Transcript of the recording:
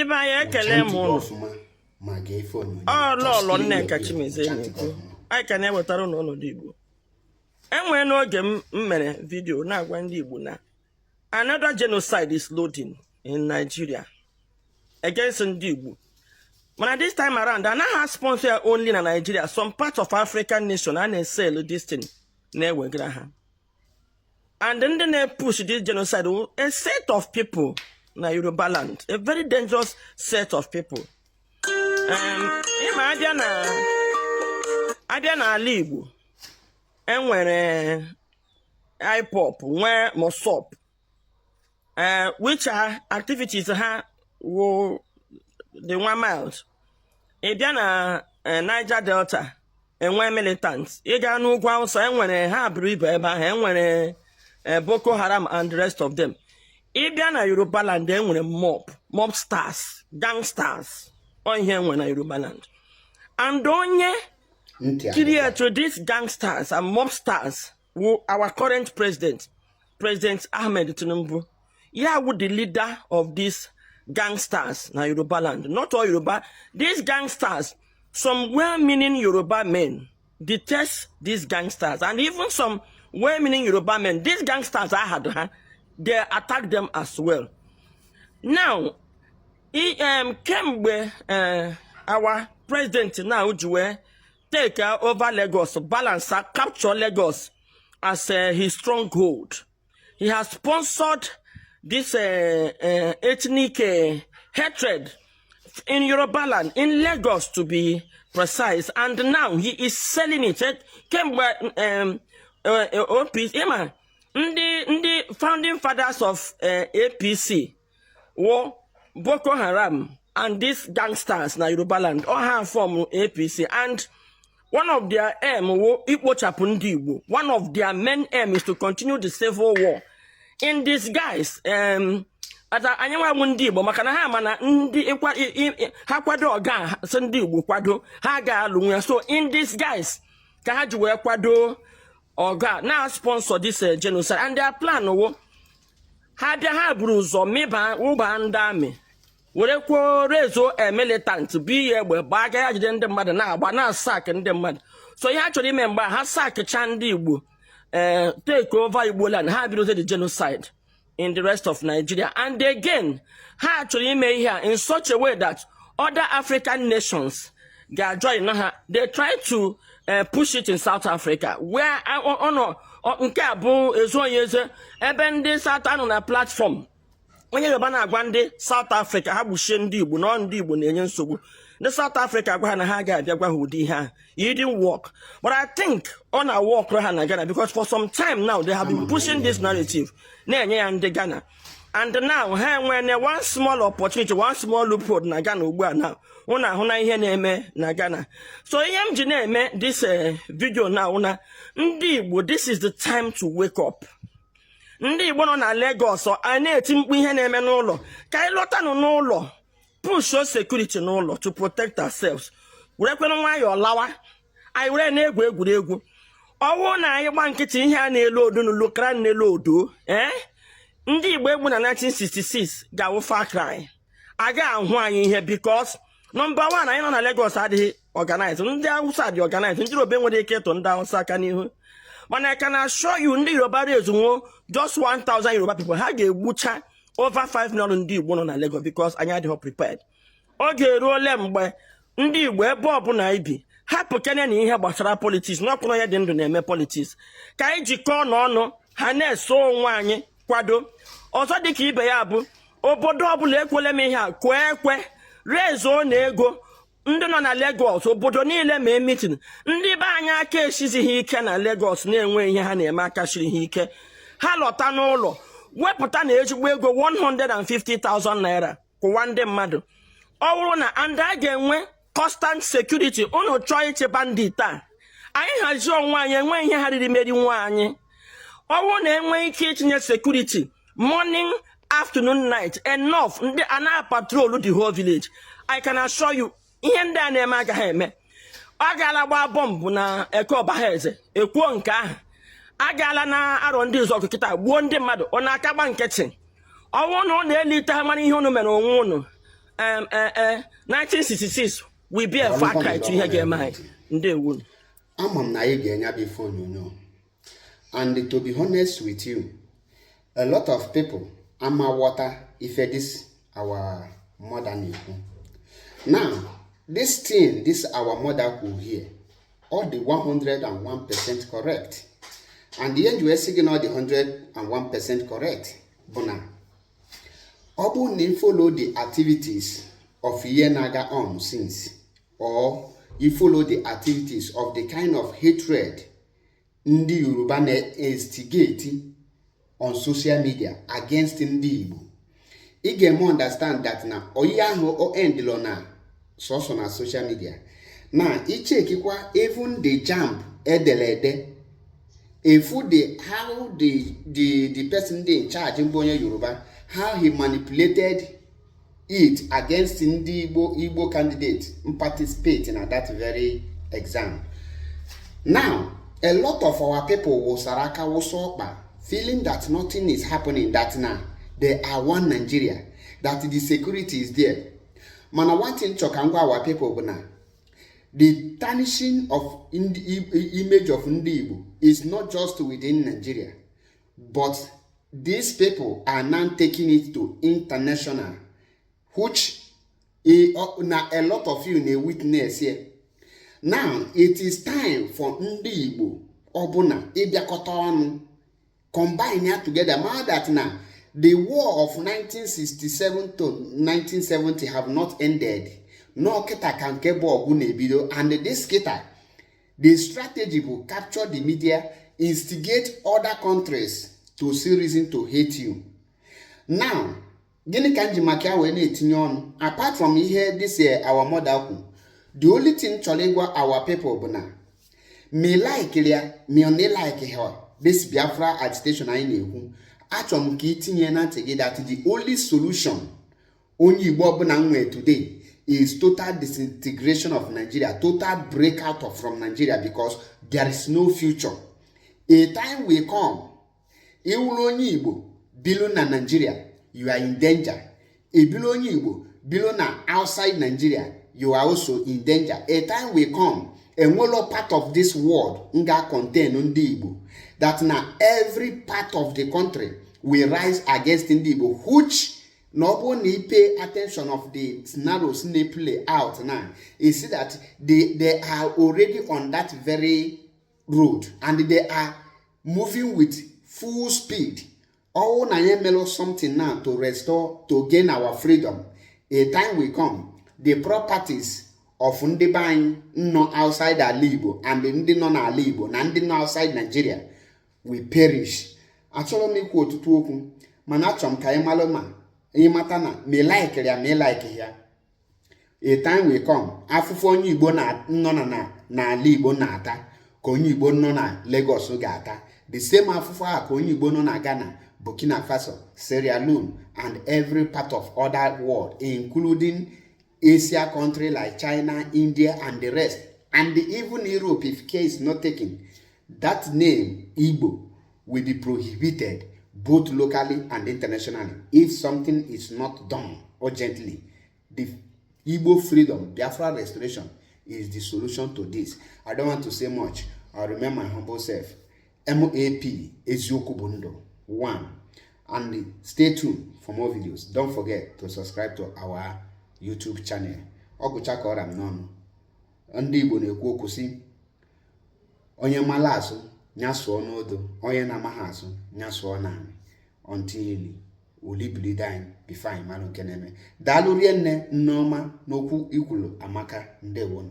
Ndị be anyị, ekele Wụcha m ntị gị ụnụ. ọfụma ma gee ife onyonyo. Ọ Just Lọlọ clean your Nneka ear. Chimezie Wụcha ntị gị na-ekwu. ọfụma. Anyị ka na-ewetara ụnụ ọnọdụ Igbo. Enwee n'oge m mere video na-agwa ndị Igbo na another genocide is loading in Nigeria against ndị Igbo. Mana this time around, anaghị sponsor ya only na Nigeria. Some parts of African nation a na-esell this thing na-ewegara ha. And ndị na-push this genocide wụ a set of people na Yoruba land, a very dangerous set of people. Ịma abịa n'ala Igbo, enwere IPOB, nwee MASSOB, which are activities ha wụ the one mild. Ị bịa na Niger Delta, enwe militants. Ị gaa n'ugwu Hausa, enwere ha buru ibu ebe ahụ, enwere Boko Haram and the rest of them. Ị bịa na Yoruba land, enwere mobsters, gangsters. Ọ ihe enwere na Yoruba land. And onye Ntị adịkwa. create these gangsters and mobsters wụ our current president, President Ahmed Tinubu. Ya wụ the leader of these gangsters na Yoruba land. Not all Yoruba. These gangsters, some well-meaning Yoruba men detest these gangsters, and even some well-meaning Yoruba men, these gangsters I had ha, they attack them as well. Now, kemgbe our president now ji wee take over Lagos, balance, capture Lagos as his stronghold, he has sponsored this ethnic hatred in Yoruba land, in Lagos to be precise, and now he is selling it. Kemgbe OPC, ịma ndị founding fathers of APC wụ Boko Haram and these gangsters na Yoruba land. All ha form APC, and one of their aim wụ ikpochapụ ndị Igbo. One of their main aim is to continue the civil war in disguise. Ata anyị nwa bụ ndị Igbo, maka na ha ma na ndị ha kwado ọga a, sị ndị Igbo kwado ha ga-alụ ya. So in disguise ka ha ji wee kwado ọga na sponsor this genocide, and their plan wụ ha bịa, ha buru ụzọ mịba wụba ndị amị were kwuo rezo a militant bụ iyi egbe gbaa aka ya jide ndị mmadụ na-agba na sack ndị mmadụ. So ihe ha chọrọ ime mgbe a, ha sackcha ndị Igbo, take over Igbo land, ha bidozie the genocide in the rest of Nigeria. And again, ha chọrọ ime ihe a in such a way that other African nations ga-join ha. They try to push it in South Africa, where ọ nọ nke a bụ ezu onye eze ebe ndị South anọ na platform onye Yoruba na-agwa ndị South Africa ha gbuchie ndị Igbo na ọ ndị Igbo na-enye nsogbu. Ndị South Africa gwa ha na ha ga-abịa gwa ha ụdị ihe ahụ. It didn't work, but I think ọ na-work ha na Ghana, because for some time now they have been pushing this narrative na-enye ya ndị Ghana. And now ha enwere one small opportunity, one small loophole na Ghana ugbu a. Now ụnụ ahụ na ihe na-eme na Ghana. So ihe m ji na-eme this video now na ndị Igbo, this is the time to wake up. Ndị Igbo nọ na Lagos a na-eti mkpu ihe na-eme n'ụlọ, ka anyị lọtanụ n'ụlọ, push security n'ụlọ to protect ourselves, were kwenụ nwayọọ lawa. Anyị were na-egwu egwuregwu ọwụ na anyị gba nkịtị, ihe a na-elu odo n'ụlọ n'elu odo. Ee, ndị Igbo egbu na 1966 ga-awụ far cry. Aga ahụ anyị ihe, because number one, anyị nọ na Lagos adịghị organize. Ndị Hausa dị organize. Ndị Yoruba nwere ike ịtụ ndị Hausa aka n'ihu, mana I can assure you, ndị Yoruba rezuo just 1000 Yoruba people, ha ga-egbucha over 5 million ndị Igbo nọ na Lagos, because anyị adịghị prepared. Oge eruole mgbe ndị Igbo ebe ọbụla ibi hapụ kene na ihe gbasara politics n'ọkwụrụ onye dị ndụ na-eme politics, ka anyị jikọọ n'ọnụ ha na-eso onwe anyị kwado. Ọzọ dịka ibe ya bụ, obodo ọbụla, ekwele m ihe a, kụọ ekwe rezuo na ego ndị nọ na Lagos, obodo niile mee meeting. Ndị be anyị aka esizighị ike na Lagos na-enwe ihe ha na-eme, aka siri ha ike, ha lọta n'ụlọ, wepụta na ezigbo ego 150,000 naira kwụwa ndị mmadụ. Ọ bụrụ na and a ga-enwe constant security, unu chọọ ịchị bandit a, anyị hazie onwe anyị, enwe ihe ha riri meri nwa anyị. Ọ bụrụ na enwe ike itinye security morning, afternoon, night, enough ndị a na-patrol the whole village, I can assure you, ihe ndị a na-eme agaghị eme. Ọ gaala gbaa bọmbụ na Eke Ọbahaeze, ekwuo nke ahụ. Agaala na Arọ Ndị Izọgụ kịta gbuo ndị mmadụ, ọ na-aka gba nkịtị. Ọnwụ na ọ na-elite ha mara ihe unu mere onwe unu. 1966 will be a far cry to ihe ga-eme anyị. Ndewo. Ama m na anyị ga-enye bụ ife onyonyo, and to be honest with you, a lot of people ama ghọta ife this our mother na-ekwu now. This thing this our mother kwuru here, ọ dị 101% correct. And ihe nji wee sị gị na ọ dị 101% correct bụ na ọ bụrụ na ị follow the activities of ihe na-aga on since, or you follow the activities of the kind of hatred ndị Yoruba na-instigate on social media against ndị Igbo, ị ga-eme understand that na oyi ahụ o endlọ na sọsọ na social media. Na ichekikwa even the JAMB ederede efu, the how the person dey in charge mbụ onye Yoruba, how he manipulated it against ndị Igbo candidate participate na that very exam. Now, a lot of our people wụsara aka, wụsa ọkpa, feeling that nothing is happening, that na they are one Nigeria, that the security is there. Mana one thing chọ ka m gwa our people bụ na the tarnishing of image of ndị Igbo is not just within Nigeria, but these people are now taking it to international, which na a lot of you na witness here. Now it is time for ndị Igbo ọbụla ịbịakọta ọnụ, combine ya together, ma that na the war of 1967 to 1970 have not ended. No, kịta ka nke bụ ọgụ na-ebido. And this kịta, the strategy bụ capture the media, instigate other countries to see reason to hate you. Now, gịnị ka m ji maka ya wee na-etinye ọnụ apart from ihe this our mother kwu? The only thing chọrọ ịgwa our people bụ na ma ị like ya, ma ọ na like ha, this Biafra agitation anyị na-ekwu, achọrọ m ka itinye na ntị gị that the only solution onye Igbo ọbụla nwee today is total disintegration of Nigeria, total breakout of from Nigeria, because there is no future. A time will come, ịwụrụ onye Igbo bilu na Nigeria, you are in danger. Ebilu onye Igbo bilu na outside Nigeria, you are also in danger. A time will come, enwelo part of this world nga contain ndị Igbo, that na every part of the country will rise against ndị Igbo, which na ọ bụrụ na ị pay attention of the scenarios na play out now, you see that they are already on that very road and they are moving with full speed. Ọwụ na anyị emelụ something now to restore, to gain our freedom, a time will come, the properties of ndị be anyị nọ outside ala Igbo and ndị nọ n'ala Igbo na ndị nọ outside Nigeria will perish. Achọrọ m ikwu ọtụtụ okwu, mana achọrọ m ka anyị malụ ma ịmata na ma ị likeiri ya, ma ị like ya, a time will come, afụfụ onye Igbo nọ na n'ala Igbo na-ata ka onye Igbo nọ na Lagos ga-ata. The same afụfụ ahụ ka onye Igbo nọ na Ghana, Burkina Faso, Sierra Leone and every part of other world, including Asia country like China, India and the rest, and even Europe. If care is not taken, that name Igbo will be prohibited both locally and internationally if something is not done urgently. The Igbo freedom, Biafra restoration is the solution to this. I don't want to say much. I remember my humble self, MAP Eziokwu bụ Ndụ one, and stay tuned for more videos. Don't forget to subscribe to our YouTube channel. Ọ gụcha ka ọra m n'ọnụ. Ndị Igbo na-ekwu okwu si onye mala asụ nya sụọ n'odo, onye na-amaghị asụ nya sụọ n'anị, until olibilido anyị before anyị malụ nke na-eme. Daalụ rie nne, nneọma, n'okwu ikwulu amaka. Ndewonu.